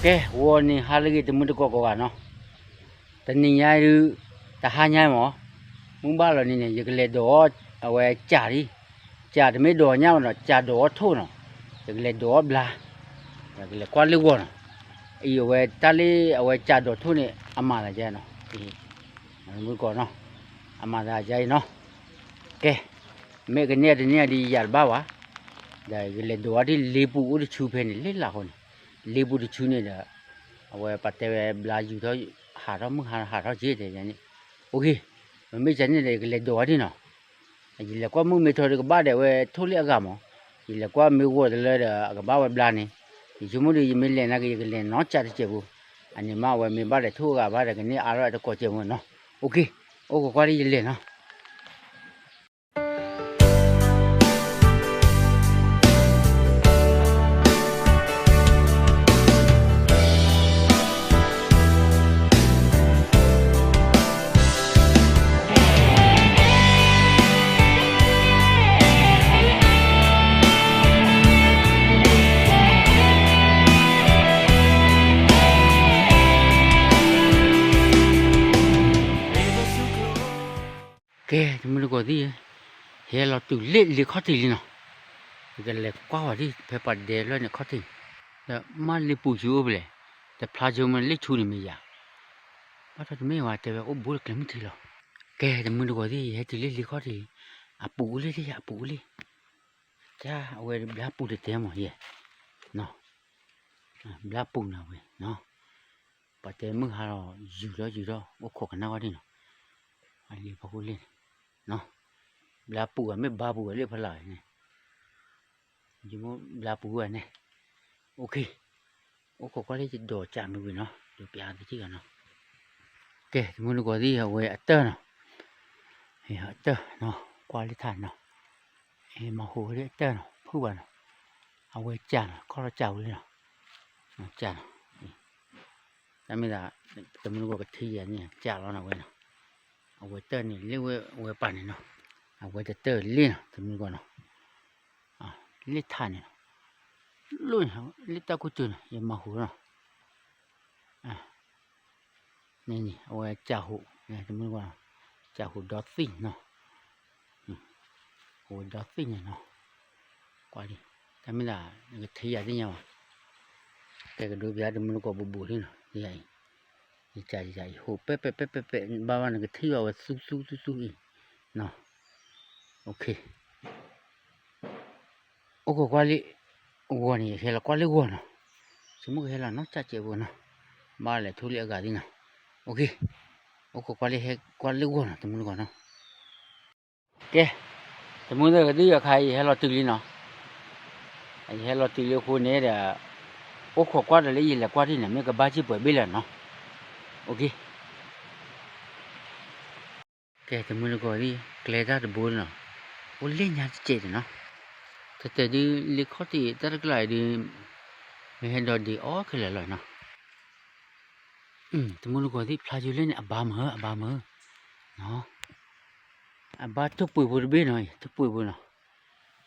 ကဲ ဂီၤန့ၣ်ဟါလၢအဂ့ၤ တမုၢ်တကိးကိးဂၤနီၤ, တနံၤညါဒုး တဟါညါမး, မုၢ်ဘၣ်လီၤန့ၣ်န့ၣ် ယကလဲၤဒိးအီၣ် အဝဲကၠးဒံး, ကၠးတမ့ၢ်ဒိးညၣ်ဘၣ်နီၤ ကၠးဒိးအီၣ်ထိၣ်နီၤ, ယကလဲၤဒိးအီၣ်ဘျါ, ယကလဲၤကွၢ်လၢဂီၤနီၤ, အံၤအဝဲတၢ်လၢအဝဲကၠးဒိးထိၣ်န့ၣ် အမၤသးယါနီၤ, တမုၢ်တကိးနီၤ, အမၤသးယါအံၤနီၤ, ကဲ မ့ၢ်ကန့ၢ်တန့ၢ်ဒ်ယၤတဘၣ်ဘၣ်, ဒီးယကလဲၤဒိးအီၣ်ဒ်လ့ပူၤအိၣ်တဆူဖဲန့ၣ် လၢလာ်ဃိန့ၣ်, လ့ပူၤတဆူန့ၣ်ဒီး အဝဲပှၤတဲဝဲဘျါယူၤထီၣ် ဟးထီၣ်မုၢ်ဟါဟးထီၣ်က့ၤတဲယါန့ၣ်, အိၣ်ဂ့ၤ, မ့မ့ၢ်ကန့ၢ်ဒီး ယကလဲၤဒိးအီၣ်ဒ်နီၤ, ယလဲၤကွၢ်မုၢ်မ့ၢ်ထီဒီးကဘၣ်ဒီးဝဲထိၣ်လၢအဂၤမး, ယလဲၤကွၢ်မ့ၢ်ဂီၤတလၢဒီး အကဘၣ်ဝဲဘျါန့ၣ်, ယဆိကမိၣ်ဒီး ယမ့ၢ်လဲၤနာ်က့ ယကလဲၤနီၢ်ကၠးတစဲးဖိ, အန့ၣ်မးအဝဲမ့ၢ်ဘၣ်ဒီးထိၣ်အဂၤဘၣ်ဒီး ကန့ၢ်အါထီၣ်တကိးစဲးဖိနီၤ, အိၣ်ဂ့ၤ, အိၣ်ခိးကွၢ်လၢယလဲၤနီၤ. ကဲ တမုၢ်တကိးသ့ၣ်ဧၢ, ဟဲလီၤတုၤလၢလ့ခီၣ်ထံးလံနီၤ, ယကလဲၤကွၢ်ဝဲဒ်ဖဲပှၤဒဲလၢန့ၣ်ခီၣ်ထံး, ဒီးမ့ၢ်လ့ပူၤဆူအိၣ်ဖဲလဲၣ်, တဖျါဆိမ့ၢ်လ့ဆူန့ၣ်မ့ၢ်ယၤ, ဘၣ်ထီၣ်တမ့ၢ်ဝဲတဲဝဲအိၣ်ဘူးလၢကျဲမုၢ်ထံလီၤ, ကဲ တမုၢ်တကိးသ့ၣ် ယဟဲတုၤလၢလ့ခီၣ်ထံး, အပူၤအိၣ်လံ အပူၤအိၣ်လံ, တၢ်အဝဲဘျါပူၤတတဲမးယဲ, ဘျါပူၤန့ၣ်ဝဲ, ပှၤတဲမုၢ်ဟါလီၤ ယူၤထီၣ်ယူၤထီၣ် အိၣ်ခိးကနၣ်ဝဲဒ်နီၤ, အလံၤဖီခိၣ်လ့ၣ်န့ၣ်, ဘျါပူၤအမ့ၢ်ဘါပူၤဝဲလၢဖီလာ်န့ၣ်, ယမိၢ်ဘျါပူၤဝဲန့ၣ်, အိၣ်ခ့, အိၣ်ခိးကွၢ်လၢယဒိးကၠးမ့ၢ်ဝံၤနီၤ ဒိးပျးသ့ၣ်ကီးနီၤ, ကဲ တမုၢ်တကိးသ့ၣ် အဝဲအတၢၢ်နီၤ, အတၢၢ်နီၤ ကွၢ်လၢထါနီၤ, မၤဟူးဝဲလၢအတၢၢ်နီၤ ဖုၣ်ဘၣ်နီၤ, အဝဲကၠးနီၤ ခီၣ်ထီၣ်ကၠးဝံၤလံနီၤ, ကၠးနီၤ, တၢ်မ့ၢ်သး တမုၢ်တကိးကထံၣ်ယၤန့ၣ် ကၠးလီၤနီၤဝဲနီၤ, အဝဲတၢၢ်န့ၣ်လၢဝဲပာ်န့ၣ်နီၤ, အဝဲတတၢၢ်လ့ၣ်နီၤ တမုၢ်တကိးနီၤ, လ့ၣ်ထါန့ၣ်နီၤ, လ့ၣ်တၢ်ကူၣ်တၢၢ်နီၤ ယမၤဟူးနီၤ န့ၣ်န့ၣ် အဝဲကၠးဟူး တမုၢ်တကိးနီၤ, ကၠးဟူးဒီသံၣ်နီၤ, ဟူးဒီသံၣ်န့ၣ်နီၤ, ကွၢ်လံ, တၢ်မ့ၢ်သး နကထံၣ်ယၤသ့ၣ်ညါဘၣ်, တဲကဒိပျးတမုၢ်တကိးဘူးဘူးလံနီၤ, ယၤအံၤ, ယကၠးယၤအံၤ ဟူးပဲပဲပဲပဲပဲ ဘၣ်ဘၣ် နကထံၣ်ဘၣ်ဝဲသူသူသူသူအံၤ, အိၣ်ခ့ အိၣ်ခိးကွၢ်လၢဂီၤန့ၣ် ဟဲလီၤကွၢ်လၢဂီၤနီၤ, ဆိကမိၣ်ကဟဲလီၤနီၢ်ကၠးစဲးဖိနီၤ, ဘၣ်လဲၤထိၣ်လၢအဂၤသ့ၣ်နီၤ, အိၣ်ခ့, အိၣ်ခိးကွၢ်လၢဟဲကွၢ်လၢဂီၤနီၤ တမုၢ်တကိးနီၤ, ကဲ, တမုၢ်တကိးသ့ၣ် အခါအံၤယဟဲလီၤတုၤလံနီၤ, ယဟဲလီၤတုၤလံအဃိန့ၣ်ဒီး, အိၣ်ခိးကွၢ်ဒီးလၢယလဲၤကွၢ်ထံၣ်န့ၣ် မ့ၢ်ကဘၣ်စ့ၢ်ပှဲၤဘ့ၣ်လၢာ်နီၤ, အိၣ်ခ့ ကဲ တမုၢ်တကိးသ့ၣ် ကျဲတၢ်တဘိလီၤ, အိၣ်လၢညါတစဲးန့ၣ်နီၤ, တတဲဒုး လ့ခီၣ်ထံးတၢ်တကျါအံၤဒုး, မ့ၢ်ဟဲဒီးဒံးအီၣ်ခဲလၢာ်လီၤနီၤ, တမုၢ်တကိးသ့ၣ် ဖျါယိလၢန့ၣ် အဘါမုၢ် အဘါမုၢ်, အဘါထိၣ်ပှ့ၤဖိတဘ့ၣ်နီၤ ထိၣ်ပှ့ၤဖိနီၤ,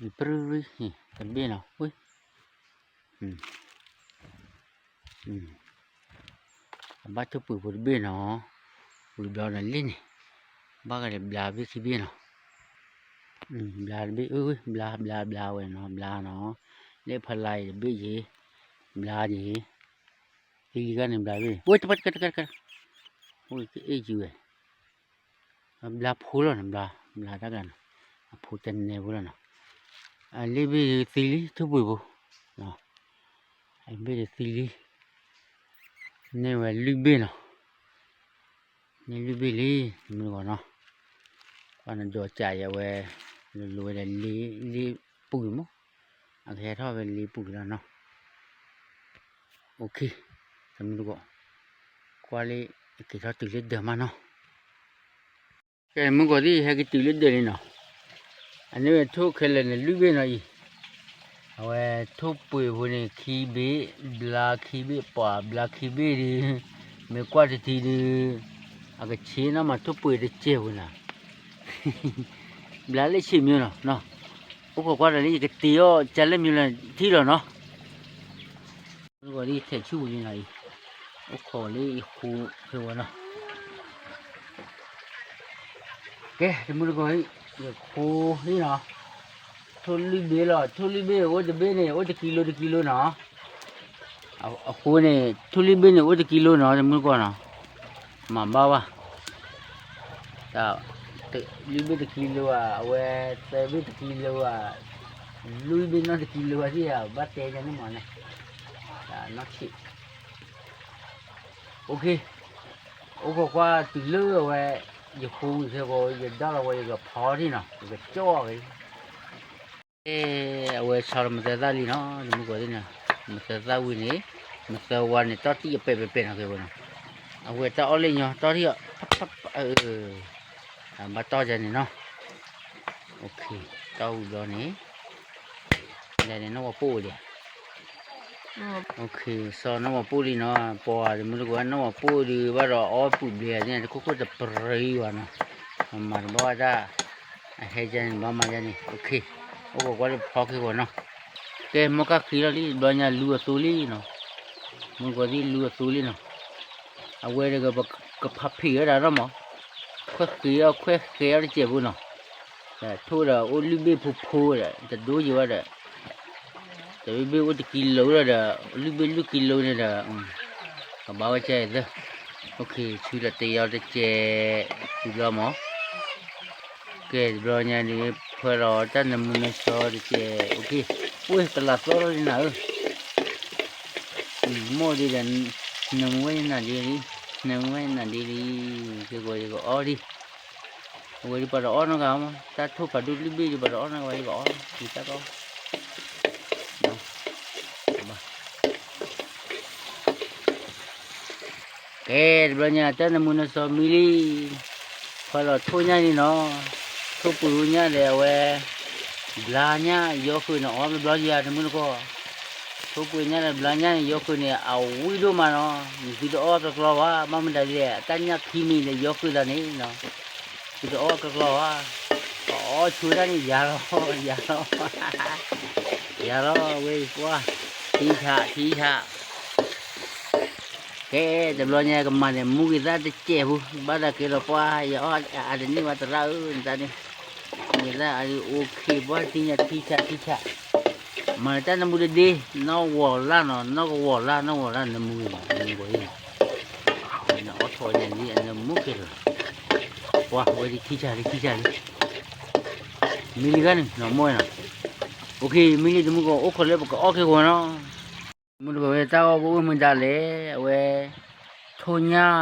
ယပြံတဘ့ၣ်နီၤ, အဘါထိၣ်ပှ့ၤဖိတဘ့ၣ်နီၤ, ဝံၤဘျီဒီးလ့ၣ်န့ၣ်, ဘၣ်ဂၤဒီးဘျါဘ့ၣ်ခံဘ့ၣ်နီၤ, ဘျါတဘ့ၣ် ဘျါ ဘျါ ဘျါဝဲနီၤ ဘျါနီၤ, လၢဖီလာ်အံၤတဘ့ၣ်ယ့ၤ, ဘျါယ့ၤ, သံလံဂၤန့ၣ်ဘျါဘ့ၣ်, ဝဲတပှဲတကဲတကဲတကဲ, ဝဲကအ့ၣ်ယုၤဝဲ ဘျါဖိလီၤနီၤ ဘျါ ဘျါတၢ်ကျါနီၤ, အဖိတနဲဖိလီၤနီၤ, အလ့ၣ်ဘ့ၣ်သံလံ ထိၣ်ပှ့ၤဖိ, အဘ့ၣ်သံလံ, န့ၢ်ဝဲလွံၢ်ဘ့ၣ်နီၤ, န့ၢ်လွံၢ်ဘ့ၣ်လံ တမုၢ်တကိးနီၤ, ကွၢ်နဒိးကၠးယၤဝဲ, လိၤလိၤဝဲဒီးလ့ပူၤမး, အကဟဲထီၣ်ဝဲလ့ပူၤလီၤနီၤ, အိၣ်ခ့, တမုၢ်တကိး, ကွၢ်လၢ က့ၤထီၣ်တုၤလၢဒၢးမးနီၤ ကဲ မုၢ်ကီၤသ့ၣ် ဟဲက့ၤတုၤလၢဒၢးလံနီၤ, အန့ၣ်ဝဲထိၣ်ခဲလၢာ်န့ၣ်လွံၢ်ဘ့ၣ်နီၤအံၤ, အဝဲထိၣ်ပှ့ၤဖိန့ၣ်ခံဘ့ၣ်, ဘျါခံဘ့ၣ် ပှၤဘျါခံဘ့ၣ်ဒီး, မ့ၢ်ကွၢ်တထံဒီး, အကဆ့ၣ်နီၤမးထိၣ်ပှ့ၤတစဲးဖိနီၤ, ဘျါလၢဆံးမ့ၢ်နီၤ, အိၣ်ခိးကွၢ်ဒီးလၢယကတ့အီၣ်ကၢ်လၢမ့ၢ်လၢထံလီၤနီၤ ဂီၤဒ်ထဲးဆူၣ်ဝံၤလံနီၤအံၤ, အိၣ်ခိးလၢယဃိဖဲဝဲနီၤ. ကဲ တမူတကိးအံၤ, ယဃိလံနီၤ, ထိၣ်လွံၢ်ဘ့ၣ်လီၤ, ထိၣ်လွံၢ်ဘ့ၣ်အိၣ်တဘ့ၣ်န့ၣ် အိၣ်တကံလိတကံလိနီၤ. အဃိန့ၣ် ထိၣ်လွံၢ်ဘ့ၣ်န့ၣ် အိၣ်တကံလိနီၤ တမူတကိးနီၤ, မၤဘၣ်ဝဲ တၢ် လွံၢ်ဘ့ၣ်တကံလိဧါ, အဝဲ သၢဘ့ၣ်တကံလိဧါ, လွံၢ်ဘ့ၣ်နီၢ်တကံလိဧါ သ့ၣ်ဧါ, ဘၣ်တဲယၤန့ၣ်မးန့ၣ်, တၢ်နီၢ်ဆံး, အိၣ်ခိးကွၢ်တုၤလၢအဝဲ, ယဃိဝံၤခဲကိး ယဒၣ်လီၤဝဲ ယကဖီထံၣ်နီၤ ယကကၠီၣ်အီၤဂ့ၤ. အဝဲဆီလီၤမသၢသၣ်လံနီၤ တမူတကိးသ့ၣ်နီၤ, မသၢသၣ်ဝံၤန့ၣ်, မသၢဝါန့ၣ် တီၢ်တံၢ်အပဲာ်ပဲာ်ပဲာ်နီၤ ခဲကိးနီၤ, အဝဲတၢ်အီၣ်လၢညီ တီၢ်ထံၣ်အီၤ, ဘၣ်တီၢ်ယၤန့ၣ်နီၤ, တီၢ်ဝံၤဘျီန့ၣ်, ယၤန့ၣ်နီၢ်ဝီပိၢ်ဝဲဒၣ် စီၤနီၢ်ဝီပိၢ်လံနီၤ, ပှၤတမူတကိးနီၢ်ဝီပိၢ်ဒုး ဘၣ်ဒီးအီၣ်ပုၢ်ဘျဲးန့ၣ် တခိၣ်ခိၣ်တပရံဘၣ်နီၤ, မၤတဘၣ်ဝဲဒၣ်, အဟဲယၤန့ၣ် ဘၣ်မၤယၤန့ၣ်, အိၣ်ခိးကွၢ်လၢဖီခဲကိးနီၤ, ကဲ မီၢ်ကၢ်ဃံလီၤလံ တဘျီညါလူၤအသိလံနီၤ, မူတကိးသ့ၣ်လူၤအသိလံနီၤ, အဝဲတဂၤ ကဖးဖံးဝဲဒၣ်နီၤမး, ခွဲးဃ့အီၣ်ခွဲးဃဲအီၣ်တစဲးဖိနီၤ, ထိၣ်ဒီးအိၣ်လွံၢ်ဘ့ၣ်ဖိဖိဒီး တဒိယံၤဝဲဒီး တဘ့ၣ်ဘ့ၣ်အိၣ်တကံလိလီၤဒီး လွံၢ်ဘ့ၣ်လွံၢ်ကံလိန့ၣ်ဒီး, ကဘၣ်ဝဲကဲသၢ, အိၣ်ခိး ဆူဒီးတ့အီၤတစဲး, ဆူဘျီမး, ကဲတဘျီညါန့ၣ် ဖၢလီၤတၢ်နၢမူနၢဆှီတစဲး, အိၣ်ခိး, ဝဲကလၤသီလီၤဒ်နၤဧၢ, မိၢ်ဒ်ဒီး, နၢမူဝဲယနၤဒ်လံ, နၢမူဝဲယနၤဒ်လံ, ကဲကိးယကအီၣ်ဒံး အဝဲဒ်ပှၤတအီၣ်နီတဂၤမး, တၢ်ထိၣ်ဖးဒိၣ်လွံၢ်ဘ့ၣ်ဒ်ပှၤတအီၣ်နီတဂၤ ယကအီၣ်, ယတၢ်ကီ, ကဲတဘျီညါ တၢ်နၢမူနၢဆှီမံလံ, ဖီလီၤထိၣ်ညၣ်လံနီၤ, ထိၣ်ပှ့ၤညၣ်ဒီးအဝဲ, ဘျါညၣ်ယီဃုာ်န့ၣ်အီၣ်ဘျီဘျီယၤတမူတကိး, ထိၣ်ပှ့ၤညၣ်ဒီးဘျါညၣ်န့ၣ် ယီဃုာ်န့ၣ် အဝံၣ်ဒိၣ်မးနီၤ, နသုတအီၣ်ကျီကျီဘၣ်, ဘၣ်မတၤဒ်လဲၣ် အတၢ်ညၣ်ခံမံၤဒီးယီဃုာ်သးန့ၣ်နီၤ, သုတအီၣ်ကျီကျီဘၣ်, ပအီၣ်ဆိတၢ်န့ၣ် ယၤလီၤ, ယၤလီၤ, ယၤလီၤဝဲပှၢ်, ထံဆး ထံဆး ကဲတဘျီညါကမၤန့ၣ် မူဂ့ၤသၣ်တစဲးဖိ ဘၣ်တၢ်ကဲလီၤပှၢ် ယအီၣ်အါတန့ၢ်ဘၣ်သရၣ်ဧၢ နတၢ်န့ၣ်, မူဂ့ၤသၣ်အါဒ် အိၣ်ခိး ပှၢ်ထံညါ ထံဆး ထံဆး, မၤတၢ်နမူတဒ့, နီၢ်ဝီၤလၢ်နီၤ နီၢ်ကဝီၤလၢ် နီၢ်ဝီၤလၢ် နမူဂ့ၤမး နမူဂ့ၤ, နအီၣ်ထီၣ်ဝဲန့ၣ် အနမူခဲလၢာ်, ပှၢ်ဝဲဒ်ထံဆးလံ ထံဆးလံ, မ့ၢ်လံဂၤန့ၣ် နီၢ်မိၢ်နီၤ, အိၣ်ခိး မ့ၢ်လံတမူကီး အိၣ်ခိးလၢပကအီၣ်ခဲဂီၤနီၤ မူတကိးဝဲတၢ်ဂီၤပအိၣ်မူဒါလဲၣ်, အဝဲ, ထိၣ်ညၣ်,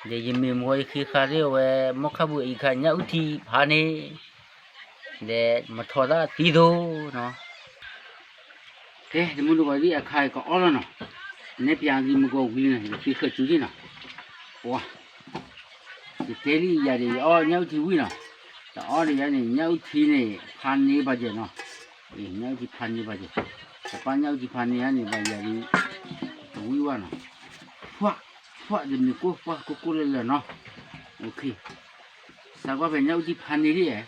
ဒီးယမ့ၢ်မုၢ်ဂီၤယခံခါသ့ၣ်အဝဲ, မီၢ်ခၣ်ပူၤအံၤခါညၣ်အုၣ်ထံဖးန့ၣ်, ဒီးမထီၣ်သၣ်သံသိနီၤ, ကဲ တမူတကိးသ့ၣ်အခါအံၤကအီၣ်လီၤနီၤ, နဲပၠးဂံၢ်မုၢ်ဂီၤဝံၤလံနီၤ ယကသံဃၢၤစုန့ၣ်နီၤ, ပှၤ ယတဲလံယၤဒီး ယအီၣ်ညၣ်အုၣ်ထံဝံၤနီၤ, တအီၣ်ဒီးယၤန့ၣ် ညၣ်အုၣ်ထံန့ၣ် ဖးန့ၢ်ဘၣ်ယဲနီၤ, ညၣ်အုၣ်ထံဖးန့ၢ်ဘၣ်ယဲ, တပၢ်ညၣ်အုၣ်ထံဖးန့ၢ်ဧါန့ၣ် ဘၣ်ယၤဒ်, တဝံၣ်ဝဲနီၤ, ဖှၣ်, ဖှၣ်တမ့ၢ်ကိၢ်ပှၢ်ကိၢ်ကိၢ်လၢလၢာ်နီၤ, အိၣ်ခိး, စးကွၢ်ဖဲညၣ်အုၣ်ထံဖးန့ၢ်ဒ်,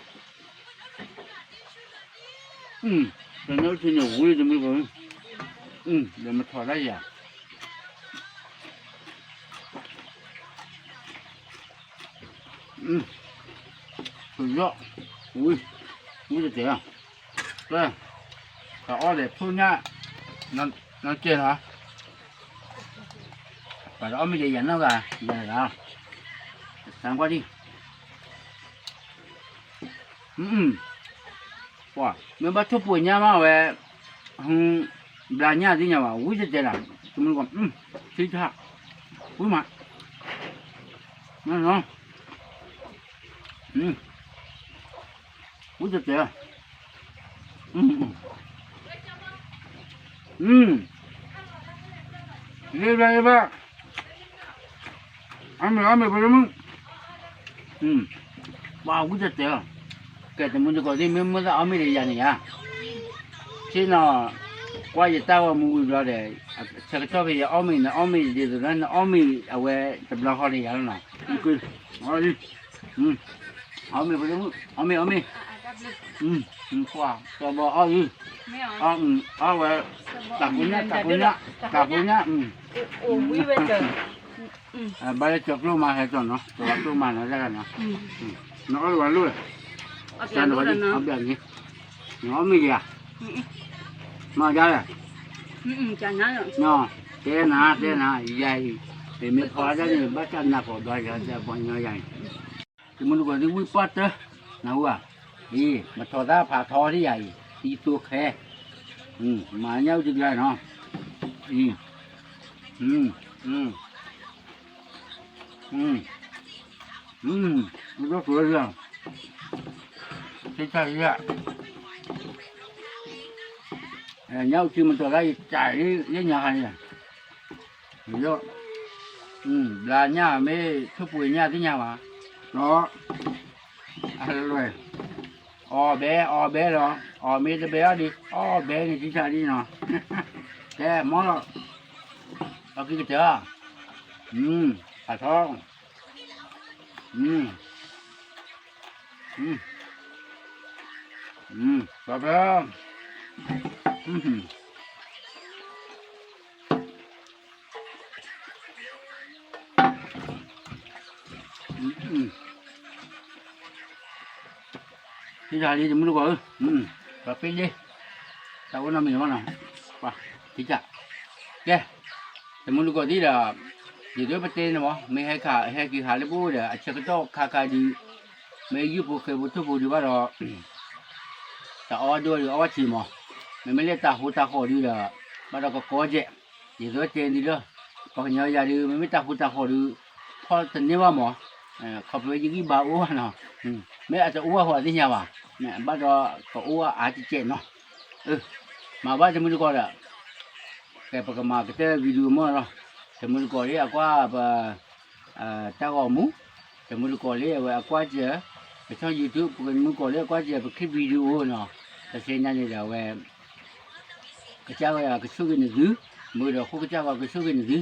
ဖဲညၣ်အုၣ်ထံန့ၣ်ဝံၤတမ့ၢ်ကိၢ်, ဒီးမထီၣ်ဒၣ်ယၤ ယီၢ်, ဝံ, ဝံတတဲာ်, ကဲ, ကအီၣ်ဒီးထိၣ်ညၣ်, နီၢ်ကဲနီၤ, ပှၤတအီၣ်မ့ၢ်ဒီးယၤနီၢ်ဂၤ, ယၤတဂၤ, သံကွၢ်ဒံး, ပှၤမ့ၢ်ဘၣ်ထိၣ်ပှ့ၤညၣ်မးဝဲ, ဘျါညၣ်သ့ၣ်ညါဘၣ် ဝံတတဲာ်လီၤ, တမူတကိး, ထံဆး, ဝံမး, ဝံတတဲာ်, လ့ဘၣ်လ့ဘၣ်, အီၣ်မ့ၢ်အီၣ်မ့ၢ်ဖိမုၣ်, ပှၤဝံတတဲာ်, ကဲတမူတကိးသ့ၣ် မ့ၢ်မုၢ်သၣ်အီၣ်မ့ၢ်ဒီးယၤန့ၣ်ယါ, ဆ့ၣ်နီၤ, ကွၢ်ယတၢ်ဂီၤမူဝံၤဘျီဒီး, ဆၢကတီၢ်ဖဲယအီၣ်မ့ၢ်နအီၣ်မ့ၢ်ဒ်သိးဒီး နအီၣ်မ့ၢ်အဝဲတဘျီဃီဒီးယၤလီၤနီၤ, အီၣ်မ့ၢ်ဖိမုၣ်, အီၣ်မ့ၢ်အီၣ်မ့ၢ် ကွၢ် စီၤဘီအီၣ်လံ, အီၣ်ဝဲ, တၢ်ဖိညၣ် တၢ်ဖိညၣ်, တၢ်ဖိညၣ်, ဘၣ်လၢကၠီၤကျိၣ်မၤဟဲကၠီၤနီၤ ကၠီၤကျိၣ်မၤနီၤတၢ်ဂၤနီၤ, နအီၣ်လၢဝဲလိၣ်လဲၣ်, နအီၣ်မ့ၢ်ယၤ, မၤဒ်လဲၣ်, တဲနၤ တဲနၤ ယၤအံၤ, ပမ့ၢ်ဖီဒၣ်န့ၣ် ဘၣ်တၢ်နးကီၤဒီးယၤ တဘီညီယၤအံၤ တမုၢ်တကိးသ့ၣ်ဝံၣ်ပှၢ်တၢၢ်, နၢ်ဟူဧါ, အံၤ မထီၣ်သၣ်ဖးထီဒ်ယၤအံၤ, ယသိခဲ, မၤညၣ်အုၣ်တကျါနီၤ, အံၤ, အံၤ, အံၤ, အံၤ, အံၤ, ညၣ်အုၣ်ထံမထီၣ်သၣ် ယတၢ်လၢညါဟါန့ၣ်, ဘျါညၣ်မ့ၢ် ထူၣ်ပှ့ၤညၣ်သ့ၣ်ညါဘၣ်, ဒီး, အလွဲၢ်, အီၣ်ဘဲ အီၣ်ဘဲလီၤ, အီၣ်မ့ၢ်တဘဲအီၤဒံး အီၣ်ဘဲန့ၣ် ထံဆးဒ်နီၤ, ကဲမီၢ်လီၤ, အီၣ်ကံၢ်ကတၢၢ်, ဖးထီ, ပှၤဖဲ, ထံဆးလံ တမုၢ်တကိးဧၢ, ပှၤပ့ၢ်လ့, တၢ်အိၣ်နီတမံၤလီၤနီၤ, ပှၤ, ထံဆး, ကဲ, တမုၢ်တကိးသ့ၣ်ဒီး, ဒ်သိးပတဲန့ၣ်မး မ့ၢ်ဟဲက့ၤဟးလၢပအိၣ်ဒီး အဆၢကတီၢ်ခါခါဒုး, မ့ၢ်ယုၢ်ဖိဃဲဖိထိၣ်ဖိဒုးဘၣ်ဒီး တၢ်အီၣ်ဒိၣ်ဒုးအီၣ်ဘၣ်ဆံးမး, မ့မ့ၢ်လၢတၢ်ဟူးတၢ်ဃီၤဒုးဒီး, ဘၣ်ဒီးကကီကဲး, ဒ်သိးတဲဒ်လၢ, ပှၤကညီယၤဒုး မ့မ့ၢ်တၢ်ဟူးတၢ်ဃီၤဒုး, ဖီၣ်တန့ၢ်ဘၣ်မး, ခီဖျိယဂံၢ်ဘါအိၣ်ဘၣ်နီၤ, မ့ၢ်အတအိၣ်ဘၣ်ဃီသ့ၣ်ညါဘၣ်, ဘၣ်ဒီးကအအိၣ်အါတကဲးနီၤ, မၤဘၣ်တမုၢ်တကိးဒီး, ကဲပကမၤကတၢၢ် video မီၢ်လီၤ, တမုၢ်တကိးလၢအကွၢ်ပ တၢ်ဂီၤမူ, တမုၢ်တကိးလၢအဝဲအကွၢ်စၢၤ, ပဆီၣ် YouTube ပကမုၢ်တကိးလၢအကွၢ်စၢၤ ပ clip video နီၤ, တသ့ၣ်ညါန့ၣ်ဒီးအဝဲ, ကစၢ်ယွၤကဆိၣ်ဂ့ၤနသု, မုၢ်ဒီးဃိကစၢ်ယွၤကဆိၣ်ဂ့ၤနသု,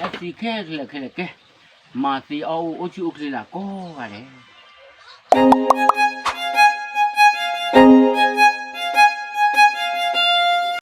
အသံခဲလၢာ်ခဲလၢာ်ကဲ, မၤသ့အီၣ်အိၣ် အိၣ်ဆူၣ်အိၣ်ချ့လၢကိးဂၤဒဲး